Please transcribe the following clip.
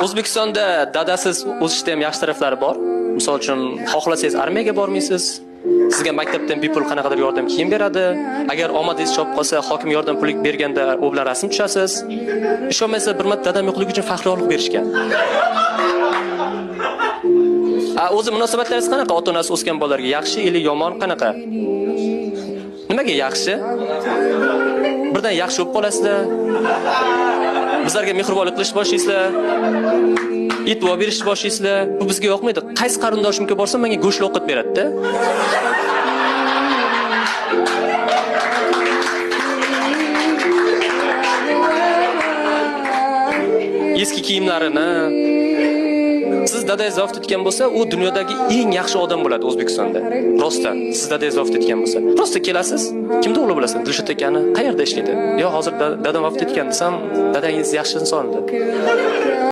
O'zbekistonda dadasiz o'sishda ham yaxshi taraflari bor. Misol uchun, xohlasangiz armiyaga bormaysiz. Sizga maktabdan bepul qanaqadir yordam kiyim beradi. Agar omadingiz chopib qolsa, hokim yordam puli berganda u bilan rasm tushasiz. Ishonmaysiz, bir marta dadam yo'qligi uchun faxriyorlik berishgan. O'zi munosabatlaringiz qanaqa ota-onasi o'sgan bolalarga? Yaxshi ili yomon qanaqa? Nimaga yaxshi? Birdan yaxshi bo'lib qolasizlar. Bizlarga mehribonlik qilish boshlaysizlar. E'tibor berishni boshlaysizlar. Bu bizga yoqmaydi. Qaysi qarindoshimga borsam menga go'sht ovqat beradi-da. Eski kiyimlarini. Siz dadangiz vafot etgan bo'lsa, u dunyodagi eng yaxshi odam bo'ladi O'zbekistonda. Rostdan, siz dadangiz vafot etgan bo'lsa, rosta kelasiz, kimni o'g'li bo'lasan? Dilshod akani qayerda ishlaydi? Yo, hozir dadam vafot etgan desam, dadangiz yaxshi inson dedi.